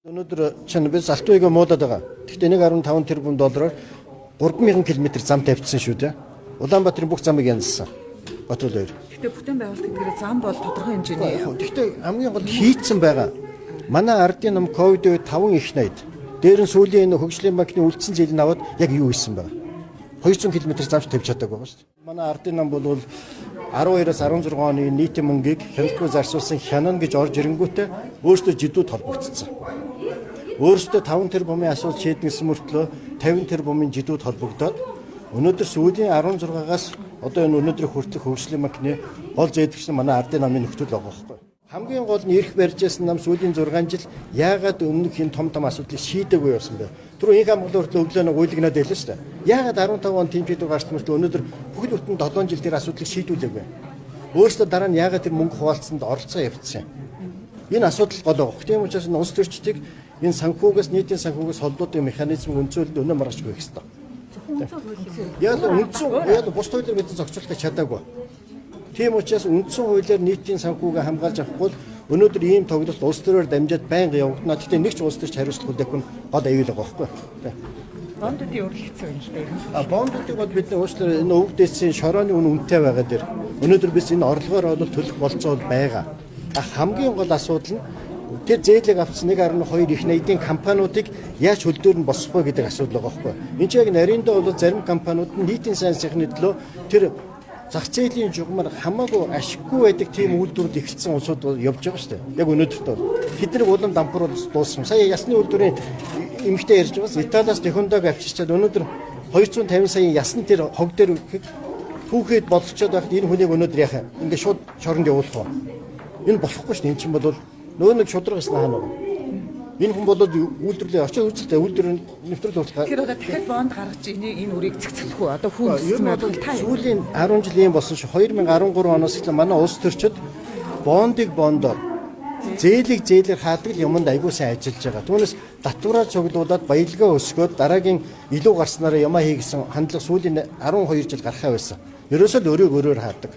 Өнөөдөр чинь би Залтуйг муудаад байгаа. Гэхдээ 1.5 тэрбум доллараар 3000 км зам тавьчихсан шүү дээ. Улаанбаатарын бүх замыг янзсан. Батрул хоёр. Гэхдээ бүтээн байгуулалт гэдгээр зам бол тодорхой хэмжээний Гэхдээ хамгийн гол хийцэн байгаа. Манай ардын нам ковид үед 5 их найд. Дээр нь сүүлийн энэ хөгжлийн банкны үлдсэн зээлийг аваад яг юу хийсэн бэ? 200 км замч тавьж чадаагүй байгаа шүү дээ. Манай ардын нам бол 12-оос 16 оны нийтийн мөнгийг хяналтгүй зарцуулсан хянана гэж орж ирэнгүүтээ өөрсдөө жидүүд холбогдсон. Өөрсдөө 5 тэрбумын асуулт шийдэгдсэн мөртлөө 50 тэрбумын жидүүд холбогдоод өнөөдөр сүүлийн 16-аас одоо энэ өнөөдрийн хүртэлх хөгжлийн банкны гол зээдэгч нь манай ардын намын нөхцөл байгаа байхгүй. Хамгийн гол нь эрх барьж байсан нам сүүлийн 6 жил яагаад өмнөх энэ том том асуудлыг шийдээгүй явсан бэ? Түрүү инх амгалан хүртэл өглөө нэг уйлагнаад байлаа шүү дээ. Яагаад 15 он тийм шийдвэр гарсан мөртлөө өнөөдөр бүхэл бүтэн 7 жил тэр асуудлыг шийдүүлээгүй? Өөрсдөө дараа нь яагаад тэр мөнгө хуваалцсанд оролцоо явцсан юм? Энэ асуудал гол байгаа. Тийм учраас энэ улс төрчдийг энэ санхүүгээс нийтийн санхүүгээс холбоотой механизмыг үнцүүлэлд өнөө маргашгүй их ёстой. Яг л үндсэн яг л бус хуулиар бид зохицуулах чадаагүй. Тийм учраас үндсэн хуулиар нийтийн санхүүгээ хамгаалж авахгүй бол өнөөдөр ийм тоглолт улс төрөөр дамжаад байнга явагдана. Гэхдээ нэг ч улс төрч хариуцлага хүлээхгүй нь гол аюул байгаа байхгүй. Тийм. Бондуудын урал хэцүү юм л да. А бондуудыг бол бидний уучлаарай энэ өвөг дээдсийн шорооны үн үнэтэй байгаа дэр. Өнөөдөр бид энэ орлогоор бол төлөх болцоо бол байгаа. А хамгийн гол асуудал нь тэр зээлийг авсан 1.2 их найдын компаниудыг яаж хөлдөөр нь босгох вэ гэдэг асуудал байгаа байхгүй. Энд чинь яг нариндаа бол зарим компаниуд нь нийтийн сайн сайхны төлөө тэр зах зээлийн жугамар хамаагүй ашиггүй байдаг тийм үйлдвэрлэл эхэлсэн улсууд бол явж байгаа шүү дээ. Яг өнөөдөрт бол тэд нар улам дампуур дууссан. Сая ясны үйлдвэрийн эмэгтэй ярьж байгаас Италиас Тэхондог авчирчаад өнөөдөр 250 сая ясны тэр хог дээр түүхэд болцоод байхад энэ хүнийг өнөөдөр яхаа ингээд шууд шоронд явуулах уу? Энэ болохгүй шүү дээ. Энэ чинь бол нөгөө нэг шудраг гэсэн хаана байгаа. Энэ хүн бол үйлдвэрлэлээ очиж үзэлтэй үйлдвэр нэвтрүүл хүртэл Тэгэхээр одоо дахиад бонд гаргаж энэ энэ үрийг цэгцлэх үү? Одоо хүн Ер нь бол та сүүлийн 10 жил ийм болсон шүү. 2013 оноос эхлэн манай улс төрчид бондыг бондоор зээлийг зээлээр хаадаг л юмд айгуу сайн ажиллаж байгаа. Түүнээс татвараа цуглуулад баялгаа өсгөөд дараагийн илүү гарснараа ямаа хий гэсэн хандлага сүүлийн 12 жил гарахаа байсан. Ерөөсөө л өрөөг өрөөр хаадаг.